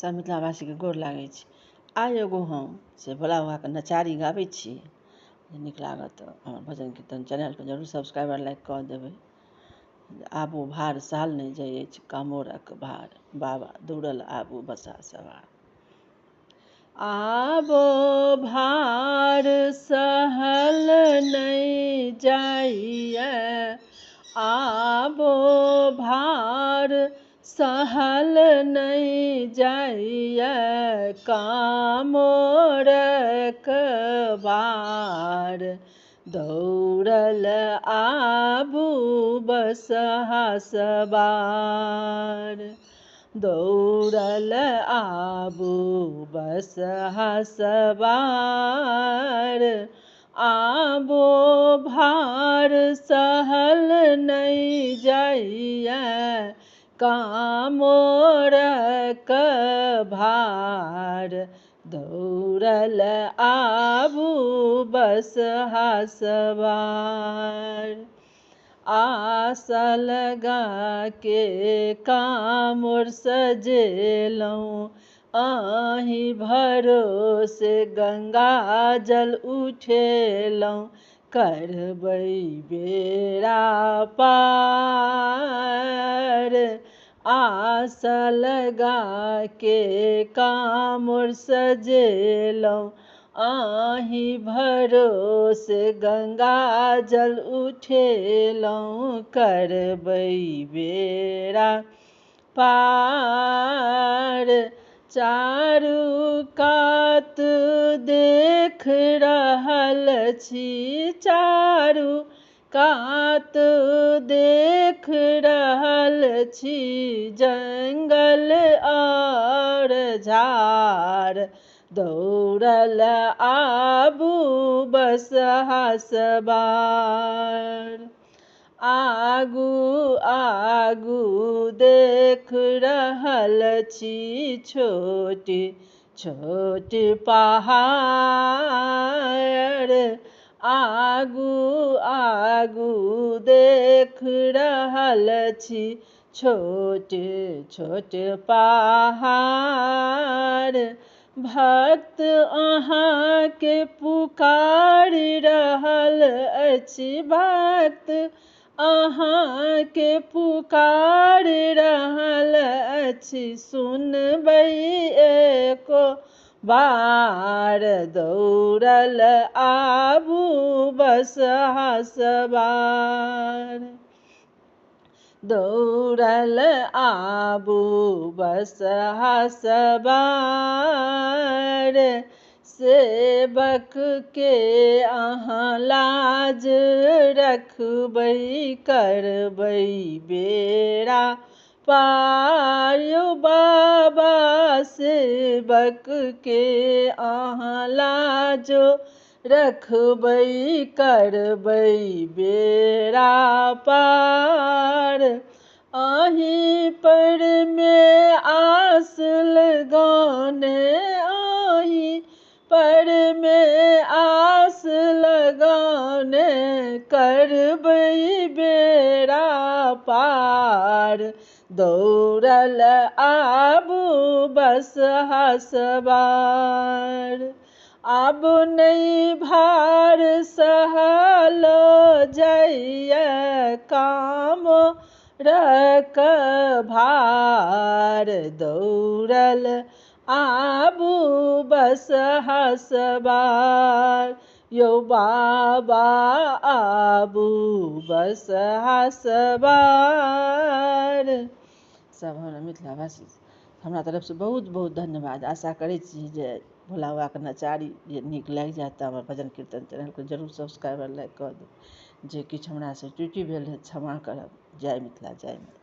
सब मिथिलावासीके गोर लागै छी। आइ एगो हम से भोला बाबाके नचारी गाबै छी। जे नीक लागत तऽ हमर भजन कीर्तन चैनलके जरूर सब्सक्राइब आओर लाइक कऽ देबै। आबो भार सहल नहि जाइ अछि कामोरक भार, बाबा दौड़ल आबू बसहा सवार। आबो भार सहल नहि जाइए, आबो भार सहल नहि जाइए, कामोरक भार दौड़ल आबू बसहा सवार। दौड़ल आबू बसहा सवार, आबो भार सहल नहि जाइए, कामोरक भार दौड़ल आबू बसहा सवार। आस लगा के कामोर सजेलहुँ, अहीं भरोसे गंगा जल उठेलहुँ, करबै बेड़ा पार। आस लगा के कामोर सजेलहुँ, अहीं भरोसे गंगा जल उठेलहुँ, करबै बेड़ा पार। चारू कात देख रहल छी, चारू कात देख रहल छी, जंगल और झाड़ दौड़ल आबू बसहा सवार। आगू आगू देख रहल छी छोट छोट पहाड़, आगू आगू देख रहल छी छोट छोट पहाड़। भक्त अहाँके पुकारि रहल अछि, भक्त अहाँके पुकारि रहल अछि, सुनबै एको बार दौड़ल आबू बसहा सवार। दौड़ल आबू बसहा सवार, सेवक के अहाँ लाज रखबै, करबै बेड़ा पार। यौ बाबा सेवक के अहाँ लाजो रखबै, करबै बेड़ा पार। अहीं पर मे आस लगौने, अहीं पर मे आस लगौने, करबै बेड़ा पार। दौड़ल आबू बसहा सवार। आब नहि भार सहल जाइए, कामोरक भार दौड़ल आबू बसहा सवार। यौ बाबा आबू बसहा सवार। सब हमरा मिथिलावासी हमरा तरफसँ बहुत बहुत धन्यवाद। आशा करै छी जे भोला बाबाके नचारी जे नीक लागि जायत तऽ हमर भजन कीर्तन चैनलके जरूर सब्सक्राइब आओर लाइक कऽ देब। जे किछु हमरासँ त्रुटि भेल हैत क्षमा करब। जय मिथिला, जय मैथिली।